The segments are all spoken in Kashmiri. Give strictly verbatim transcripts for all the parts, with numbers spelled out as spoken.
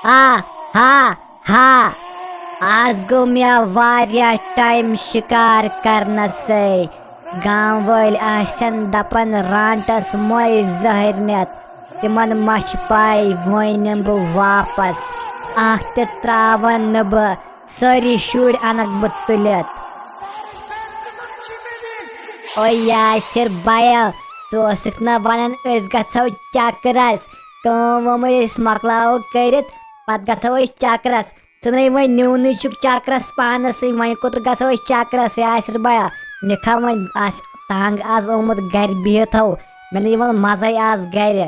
آ، ہا، ہا۔ آز گوٚو مےٚ واریاہ ٹایم شِکار کرنَسٕے۔ گام وٲلۍ آسن دَپان رانٛٹَس مۄے زہرنِتھ۔ تِمن ما چھِ پَے، وۄنۍ نِمہٕ بہٕ واپس۔ اکھ تہِ ترٛاون نہٕ بہٕ، سٲری شُرۍ اَنکھ بہٕ تُلِتھ۔ او یاسر بیا، ژٕ اوسُکھ نا ونان أسۍ گژھو چکرس؟ کٲم وٲم أسۍ مۄکلاوو کٔرِتھ، پتہٕ گژھو أسۍ چکرس۔ ژٕ نے وۄنۍ نیونٕے چھُکھ چکرس پانس سۭتۍ، وۄنۍ کوٚت گژھو أسۍ چکرس یاسر بیا؟ مےٚ کھا وۄنۍ آسہِ تنگ از آمُت گرِ بِہِتھ ہو، مےٚ نے وۄنۍ مزے از گرِ۔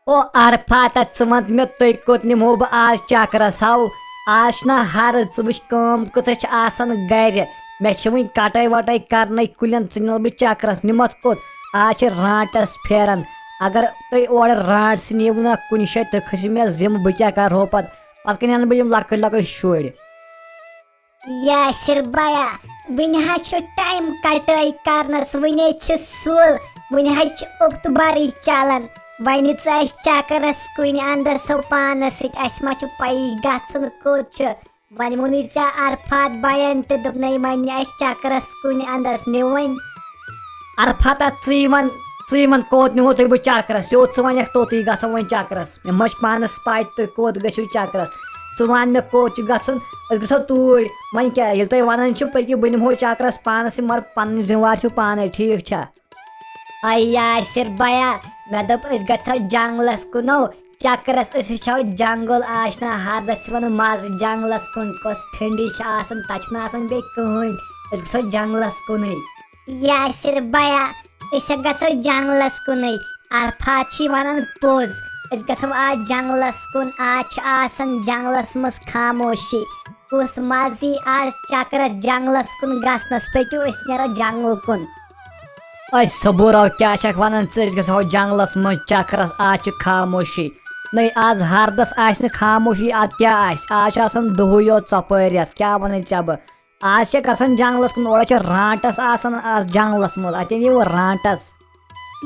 او عرفاتا، ژٕ وَن تہٕ مےٚ، تُہۍ کوٚت نِمہو بہٕ آز چکرس؟ ہاو، آز چھُنہ ہرٕ، ژٕ وٕچھ کٲم کۭژاہ چھِ آسان گرِ۔ مےٚ چھِ وٕنۍ کٹٲے وٹٲے کرنَے کُلٮ۪ن، ژٕ نِمَتھ بہٕ چکرس، نِمَتھ کوٚت؟ آز چھِ رانٛٹس پھیران۔ اگر تُہۍ اورٕ رانٛٹس نیٖوٕ نہ کُنہِ جایہِ، تُہۍ کھٔسِو مےٚ ذِمہٕ، بہٕ کیٛاہ کرہو پتہٕ؟ پتہٕ کَنہِ اَنہٕ بہٕ یِم لۄکٕٹۍ لۄکٕٹۍ شُرۍ؟ یاسر بیا، وٕنہِ حظ چھُ ٹایم کٹٲے کرنس، وٕنے چھِ سُل، وٕنہِ حظ چھُ اکتوبرٕے چلان۔ وۄنۍ ژٕ اَسہِ چکرس کُنہِ اندس ہو پانس سۭتۍ، اَسہِ ما چھُ پَیی گژھُن کوٚت چھُ۔ وۄنۍ ووٚنُے ژےٚ عرفات بین تہِ، دوٚپنَے وۄنۍ نہِ اَسہِ چکرس کُنہِ اندس، نہِ وۄنۍ۔ عرفاتا، ژٕے وَن، ژٕے وَن کوٚت نِمو تُہۍ بہٕ چکرس؟ یوٚت ژٕ وَنکھ توٚتُے گژھو وۄنۍ چکرس۔ مےٚ ما چھِ پانس پَے تُہۍ کوٚت گٔژھِو چکرس۔ ژٕ وَن مےٚ کوٚت چھُ گژھُن، أسۍ گژھو توٗرۍ۔ وۄنۍ کیٛاہ، ییٚلہِ تُہۍ وَنان چھِو پٔکِو بہٕ نِمہو چکرس پانس سۭتۍ، مگر پنٕنۍ ذمہٕ وار چھِو پانے، ٹھیٖک چھا؟ اے یاسر بیا، مےٚ دوٚپ أسۍ گژھو جنگلس کُنو چکرس، أسۍ وٕچھو جنگل۔ آز چھُنہ ہردس چھِ ونان مزٕ جنگلس کُن، کۄس ٹھنڈی چھِ آسان، تتہِ چھُنہٕ آسان بیٚیہِ کٕہٕنۍ۔ أسۍ گژھو جنگلس کُنُے۔ یاسر بیا، أسۍ ہا گژھو جنگلس کُنُے۔ عرفات چھُے ونان پوٚز، أسۍ گژھو آز جنگلس کُن۔ آز چھِ آسان جنگلس منٛز خاموشی۔ کُس مزٕ یی آز چکرس جنگلس کُن گژھنس؟ پٔکِو أسۍ نیرو جنگل کُن۔ أے صبوٗرو، کیٛاہ چھکھ ونان ژٕ؟ أسۍ گژھو جنگلس منٛز چکرس، آز چھِ خاموشی۔ نٔے، آز ہردس آسہِ نہٕ خاموشی، ادٕ کیٛاہ آسہِ؟ آز چھُ آسان دُہٕے یوت ژۄپٲرۍ رٮ۪تھ، کیٛاہ ونان ژےٚ بہٕ؟ آز چھِ گژھان جنگلس کُن، اورٕ چھِ رانٹس آسان آز جنگلس منٛز، اتٮ۪ن یِیِو رانٹس۔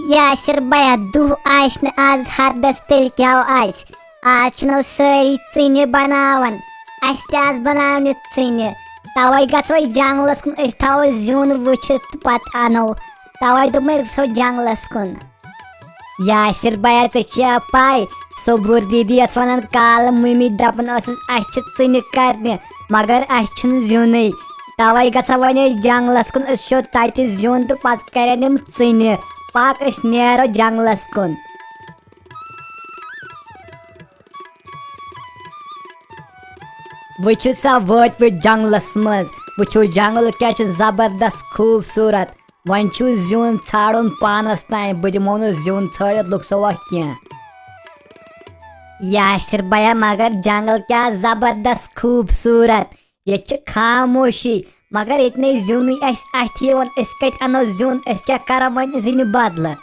یاسر بیا، دُہ آسہِ نہٕ آز ہردس، تیٚلہِ کیٛاہ آسہِ؟ آز چھِنو سٲری ژِنہِ بناوان، اسہِ تہِ آز بناونہِ ژِنہِ۔ توے گژھو أسۍ جنگلس کُن، أسۍ تھاوو زیُن وٕچھِتھ تہٕ پتہٕ انو۔ توے دوٚپ مےٚ، أسۍ گژھو جنگلس کُن۔ یاسر بیا، ژےٚ چھےٚ پاے، صبور دیدی ٲس ونان کالہٕ مٔمی، دپان ٲسٕس، اسہِ چھِ ژِنہِ کرنہِ، مگر اسہِ چھُنہٕ زیُنٕے۔ توے گژھو وۄنۍ أسۍ جنگلس کُن، أسۍ وٕچھو تتہِ زیُن تہٕ پتہٕ کرن یِم ژِنہِ۔ پکھ، أسۍ نیرو جنگلس کُن۔ وٕچھِو سا، وٲتۍ وٲتۍ جنگلس منٛز۔ وٕچھِو، جنگل کیٛاہ چھُ زبردست خوٗبصوٗرت۔ وۄنۍ چھُ زیُن ژھانڈُن پانس تام، بہٕ دِمو نہٕ زیُن ژھٲنڈِتھ لُکسو اکھ کینٛہہ۔ یاسر بیا، مگر جنگل کیٛاہ زبردست خوٗبصوٗرت۔ ییٚتہِ چھِ خاموشی، مگر ییٚتہِ نے زیُنٕے اَسہِ اَتھِ یِوان، أسۍ کَتہِ اَنو زیُن؟ أسۍ کیٛاہ کَرو وۄنۍ زِنہِ بدلہٕ؟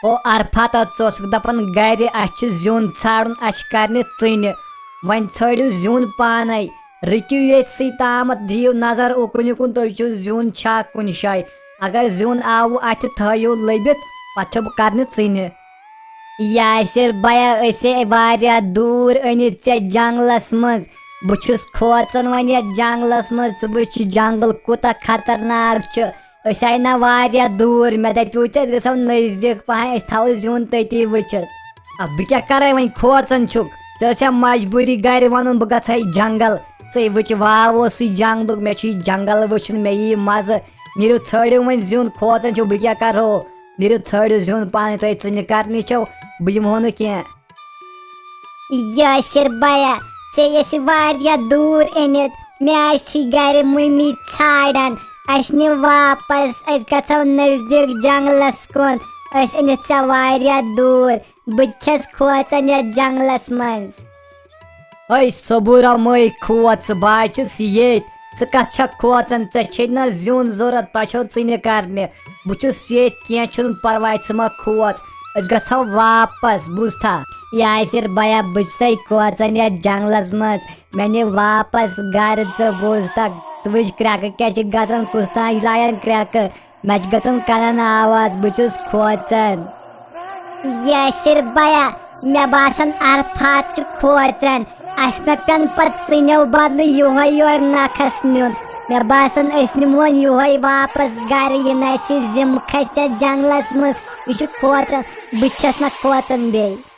او عرفاتا، ژٕ اوسُکھ دَپان گَرِ، اَسہِ چھُ زیُن ژھانڈُن، اَسہِ چھِ کَرنہِ ژِنہِ۔ وۄنۍ ژھٲنڈِو زیُن پانَے، رُکِو ییٚتھسٕے تامَتھ، دِیِو نظر اُکُن یُکُن، تُہۍ وٕچھِو زیُن چھا کُنہِ جایہِ۔ اگر زیُن آوُ اَتھِ، تھٲیِو لٔبِتھ، پَتہٕ چھَو بہٕ کَرنہِ ژِنہِ۔ یاسر بیا، أسے واریاہ دوٗر أنِتھ ژےٚ جنگلس منٛز۔ بہٕ چھُس کھوژان وۄنۍ یتھ جنگلس منٛز، ژٕ وٕچھ یہِ جنگل کوٗتاہ خطرناک چھُ۔ أسۍ آیہِ نہ واریاہ دوٗر، مےٚ دپیو ژےٚ أسۍ گژھو نزدیٖک پہن، أسۍ تھاوو زیُن تٔتی وٕچھِتھ۔ آ، بہٕ کیٛاہ کرے وۄنۍ، کھوژان چھُکھ؟ ژےٚ ٲسیا مجبوٗری گرِ ونُن بہٕ گژھٕ ہا یہِ جنگل؟ ژےٚ وٕچھ واو اوسُے جنگلُک، مےٚ چھُ یہِ جنگل وٕچھُن، مےٚ یی مزٕ۔ نیٖرِو ژھٲنٛڈِو وۄنۍ زیُن، کھوژان چھِو بہٕ کیٛاہ کرہو؟ نیٖرِو ژھٲنٛڈِو زیُن پانہٕ، تۄہہِ ژٕنہِ کرنہِ چھو، بہٕ یِمہو نہٕ کینٛہہ۔ یاسر بیا، ژےٚ ٲسۍ واریاہ دوٗر أنِتھ، مےٚ آسی گرِ مٔمی ژھانڈان، اسہِ نہِ واپس، أسۍ گژھو نزدیٖک جنگلس کُن، أسۍ أنِتھ ژےٚ واریاہ دوٗر، بہٕ تہِ چھَس کھوژان یتھ جنگلس منٛز۔ ہے صبوٗرا مٔے کھوژ، بہٕ ہا چھُس ییٚتۍ۔ ژٕ کتھ چھکھ کھوژان؟ ژےٚ چھے نہ زیُن ضوٚرتھ، تۄہہِ چھو ژٕنہِ کرنہِ۔ بہٕ چھُس ییٚتۍ، کینٛہہ چھُنہٕ پرواے، ژٕ مہ کھوژ۔ أسۍ گژھو واپس، بوٗزتھا؟ یاسر بیا، بہٕ چھُسے کھوژان یتھ جنگلس منٛز۔ مےٚ نہِ واپس گرٕ ژٕ، بوٗزتھا؟ ژٕ وٕچھ کرٛٮ۪کہٕ کیٛاہ چھِ گژھان، کُس تام چھِ لایان کرٛٮ۪کہٕ۔ مےٚ چھِ گژھان کنن آواز، بہٕ چھُس کھوژان۔ یاسر بیا، مےٚ باسان عرفات چھُ کھوژان۔ اَسہِ مہ پٮ۪ن پتہٕ ژٕنیو بدلہٕ یِہوٚے یورٕ نکھس نیُن۔ مےٚ باسان أسۍ نِمون یِہوٚے واپس گرٕ، یہِ نہ اَسہِ ذِمہٕ کھسہِ یَتھ جنگلس منٛز۔ یہِ چھُ کھوژان، بہٕ تہِ چھَس نہ کھوژان بیٚیہِ۔